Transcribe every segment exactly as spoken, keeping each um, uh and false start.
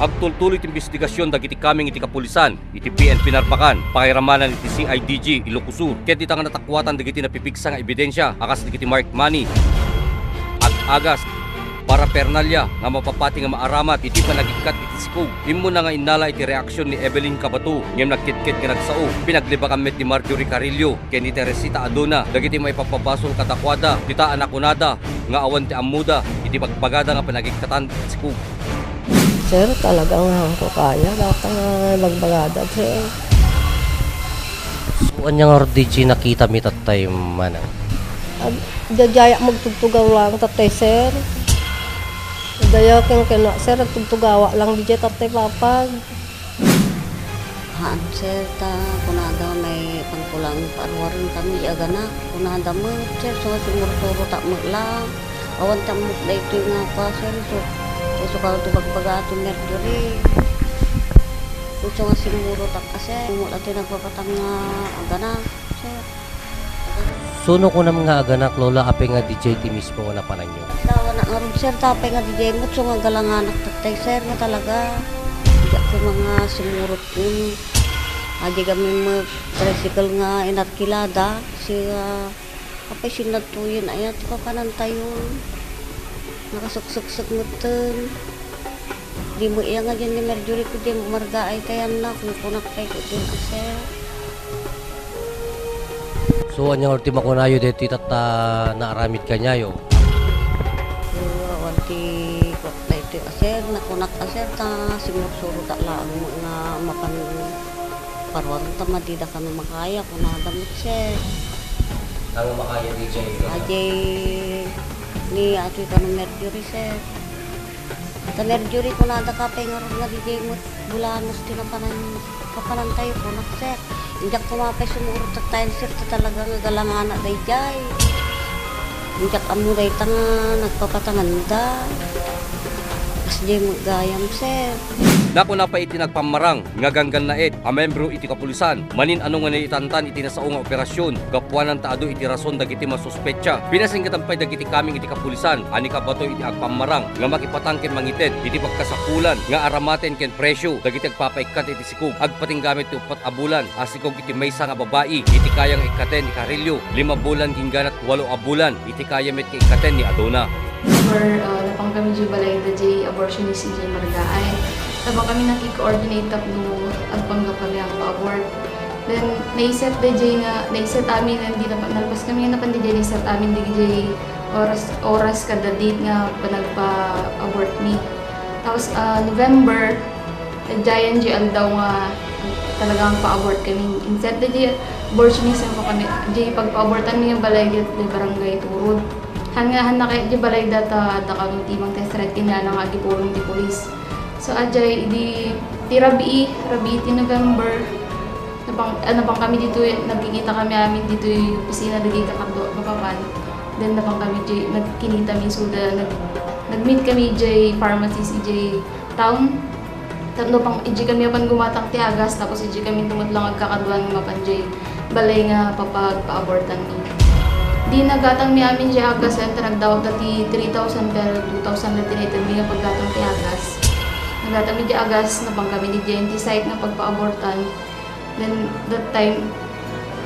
Agtultuloy ti imbestigasion dagiti kameng iti kapulisan iti P N P Narbacan, pakiramanan iti C I D G Ilocos Sur, ket dita nga natakuatan dagiti napipigsa nga ebidensia a kas dagiti marked money, ag-agas, paraphernalia nga mapapati nga maaramat iti panagikkat iti sikog. Immuna nga innala iti reaksion ni Evelyn Cabato, ngem nagketket nga nagsao. Pinaglibakan met ni Marjorie Carillo ken ni Teresita Adona dagiti maipapabasol kadakuada, dita a nakunada nga awan ti ammoda iti bagbagada nga panagikkatan iti sikog. Sir, talaga nga ko kaya, data nga bagbagada, sir. So, ania nga ordi ti nakitami tattay, manang? Ag-, daydiay magtugtugaw lang tattay, sir. Daya ken ken, sir, agtugtugawa lang daydiay tattay papag. Haan, sir, ta kunada may pangkulang paaruaren kami, agana. Kunada met, sir, so, simursuro ta met lang. Awan ta met daytoy nga pa, sir, so, so, so, ti bagbaga ti Mercury. So, so, nga simurutak a, sir, umul-, ati nagpapatang nga agana, sir. So, no kunam nga aganak, Lola, apay nga daydiay ti mismo nga napananyo? Tawa na ngarud, sir, tapay nga daydiay met, so, nga galanganak tattay, sir, nga talaga. Diak ko mga sumurot, mm. Adi kami mag-tricycle nga inarkilada, si, ah, apay sinadtoyen, aya, ti papanantayon. Nakasuksuksuk metten. Di mo iya nga diay ni Marjorie ko, di mo margaay tayanna, kunkunak pay ko diay a, sir. So, ania nga ti makunayo daytoy tatta naaramid kaniayo? So, awan ti kuak daytoy a, sir, nakunak a, sir, ta simursuro ta laeng nga mapan paruarenta, madida kano makaya, kunada met, sir. Ania makaya daydiay? Ajay ni atoy kano Mercury, sir. Ta Mercury, kunada ka pay ngarud nga daydiay met bulanos ti napanan-, papanantayo, kunak, sir. Diak ko mapay sumurot tattayen, sir, ta talaga nga galanganak daydiay. Diak ammo dayta nga nagpapatanganda. Kasdiay met gayam, sir. Nakuna pay iti nagpammarang nga ganggannaet a membro iti kapulisan, manin-ano nga naitantan iti nasao nga operasyon, gapuanan ta adu iti rason dagiti masuspetsa. Pinasinggatan pay dagiti kameng iti kapulisan a ni Cabato iti agpammarang nga makipatang ken mangited iti pagkasapulan nga aramaten ken presio dagiti agpapaikkat iti sikog. Agpatingga met ti uppat a bulan a sikog iti maysa nga babai iti kaya nga ikkaten ni Carillo, lima bulan ken inggana walo a bulan iti kaya met nga ikkaten ni Adona. Or, uh, napan kami diay balay da diay abortionist idiay Margaay. Napan kami nakikoordinate tapno agpanggap kami agpa-abort. Then, naiset da diay nga, naiset amin, then di napa-, nalpas kami nga napan da diay naiset amin, di diay oras, oras kada date nga panagpa-abort mi. Tapos, ah, November, Sadiayen diay aldaw nga talagang pa-abort kami. Inset da diay abortionist nga kami, diay pagpa-abortan mi nga balay diay barangay Turod. Han nga, han na kayat diay balay da ta, ta kano ti mangtest ride, kinailangan nga agipulong ti pulis. So, adiay, idi, ti rabii, rabii ti November, napang, ah, napang kami ditoy, nagkikita kami amin ditoy opisina dagiti kakadua, kapapan. Then, napang kami diay, nagkinita mi, so, da, nag, nag-meet kami diay pharmacist, diay town. Tapno pang, idiay kami apan gumatang ti agas, tapos idiay kami tumutlang agkakadua nga mapan diay balay nga papagpaabortan mi. Di nagatang mi amin diay agasen, ta nagdawat da ti three thousand, pero two thousand la ti naited mi nga paggatang ti agas. Nagatang mi diay agas, napang kami diay ti site nga pagpaabortan. Then, that time,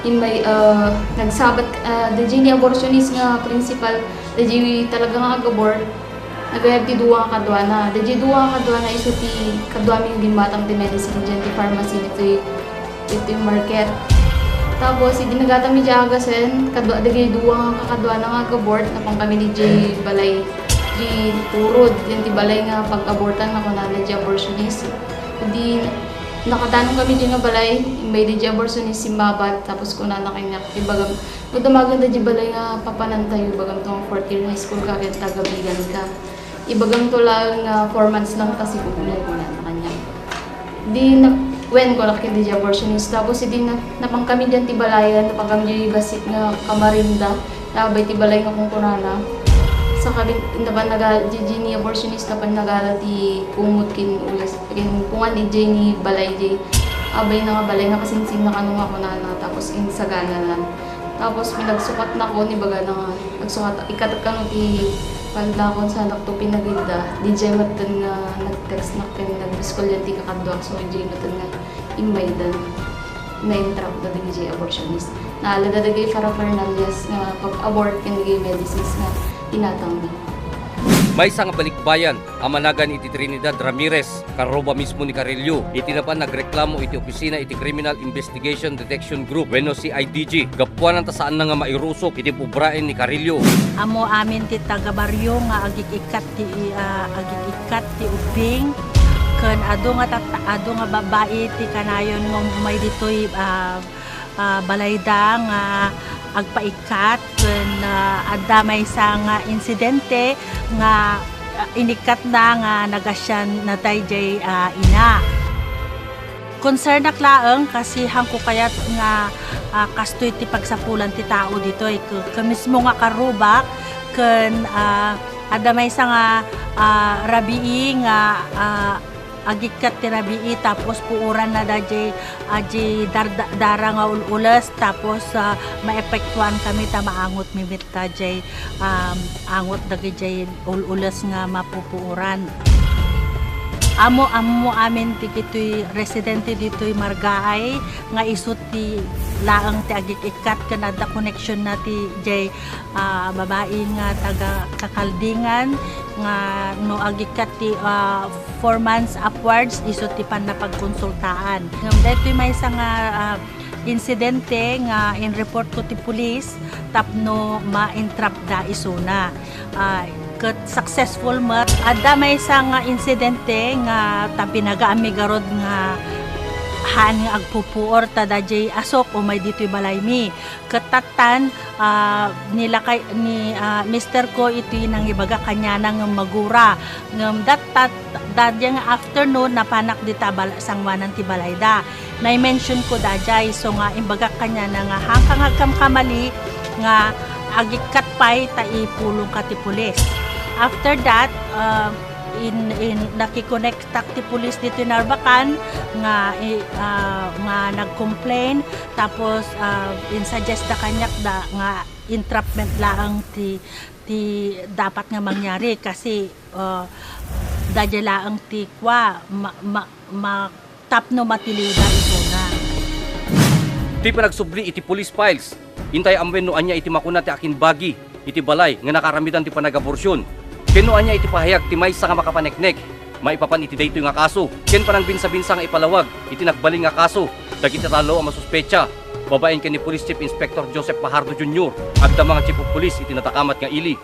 immay, ah, nagsabat, ah, da diay ni abortionist nga principal, da diay talaga nga agabort, nagayab ti dua nga kaduana. Da diay dua nga kaduana isu ti kaduami nga gimmatang ti medicine diay ti pharmacy ditoy, ditoy market. Tapos, idi nagatang mi diay agasen, kadua, dagiti dua nga kakaduana nga agabort, napang kami diay balay, diay Turod, diay ti balay nga pag-abortan nga kunana diay abortionist. Idi nakadanon kami diay nga balay, immay diay abortionist simmabat, tapos kunana kaniak, ibagam, no dumagen da diay balay nga papanantayo, ibagamto nga fourth year high school ka, ken taga Bigan ka. Ibagamto laeng nga four months lang ta siguro, kunana kaniak. Di na, wen, kunak ken diay abortionist. Tapos idi na, napang kami diay ti balayan, napang kami diay bassit nga kamarinda. Abay ti balay nga kunkunana. Saka bin-, napan naga-, diay ni abortionist, napan nagala ti kumot ken ulas, ken pungan idiay ni balay diay. Abay na nga balay nga kasingsinna kano nga kunana, tapos insagana na. Tapos pinagsukatnakon, ibagana nga, nagsukat, ikkatek kano ti Anda kon saanak to pinagidda, D J metten nga nag-text nak ken nagmiskolyan ti kakaduak, so D J metten nga immaydan, na-entrap da D J abortionist. Naalada dagiti paraphernalias nga pag-abort ken dagiti medicines nga inatangmi. Maysa nga balikbayan a managan iti Trinidad Ramirez, karuba mismo ni Carrillo, iti napan nagreklamo iti opisina iti Criminal Investigation Detection Group wenno C I D G, gapuanan ta saanna nga mairusok iti pubraen ni Carrillo. Ammo amin ti taga-barrio nga agik-ikkat ti, ah, agik-ikkat ti ubbing, ken adu nga tat-, adu nga babbai ti kanayon nga umay ditoy, ah, ah, balayda nga agpaikkat ken, ah, adda maysa nga insidente nga, ah, inikkatna nga nagasian na daydiay, ah, ina. Concern-ak laeng kasi haanko kayat nga, ah, kastoy ti pagsapulan ti tao ditoy. Ke-, ke mismo nga karrubak ken, ah, adda maysa nga, ah, rabii nga, ah, agikkat ti rabii tapos puoranna daydiay, ah, daydiay darda-, dara nga ul-ules tapos, ah, maepektuankami ta maangotmi met daydiay, um, angot dagijay ul-ules nga mapupuoran. Ammo, ammo amin dagitoy residente ditoy Margaay nga isu ti laeng ti agik-ikkat ken adda koneksionna ti jay, ah, babai nga taga Kakaldingan nga no agikkat ti, ah, four months upwards isu ti pannapagkonsultaan. Ngem daytoy maysa nga, ah, insidente nga in-report ko ti pulis tapno ma-entrap da isuna. Ah, ket successful met. Adda maysa nga insidente nga ta pinagaammi garud nga haan nga agpupuor ta daydiay asuk umay ditoy balaymi. Ket tattan, ah, nilakay ni, ah, mister ko iti nangibaga kaniana nga magura. Ngem dat-, tat-, daydiay nga afternoon, napanak dita bal-, sangoanan ti balayda. Nai-mention ko daydiay, so nga imbagak kaniana nga, "Haanka nga agkamkamali nga agikkat pay ta ipulongka ti pulis." After that, ah, in, in, nakikonektak ti pulis ditoy Narbacan nga, i-, ah, nga nag-complain, tapos, ah, in-suggest da kaniak da nga entrapment laeng ti, ti dapat nga mangyari kasi, ah, daydiay laeng ti kua, ma-, ma-, ma-, tapno matiliwda isuna. Ti panagsubli iti police files, intay ammoen no ania iti makuna ti akinbagi iti balay nga nakaaramidan ti panagaborsion, ken no ania iti pahayag ti maysa nga makapaneknek maipapan iti daytoy nga kaso, ken panangbinsabinsa nga ipalawag iti nagbalin nga kaso dagiti tallo a masuspetsa, babaen ken ni Police Chief Inspector Joseph Fajardo Junior, agdama nga Chief of Police iti nadakamat nga ili.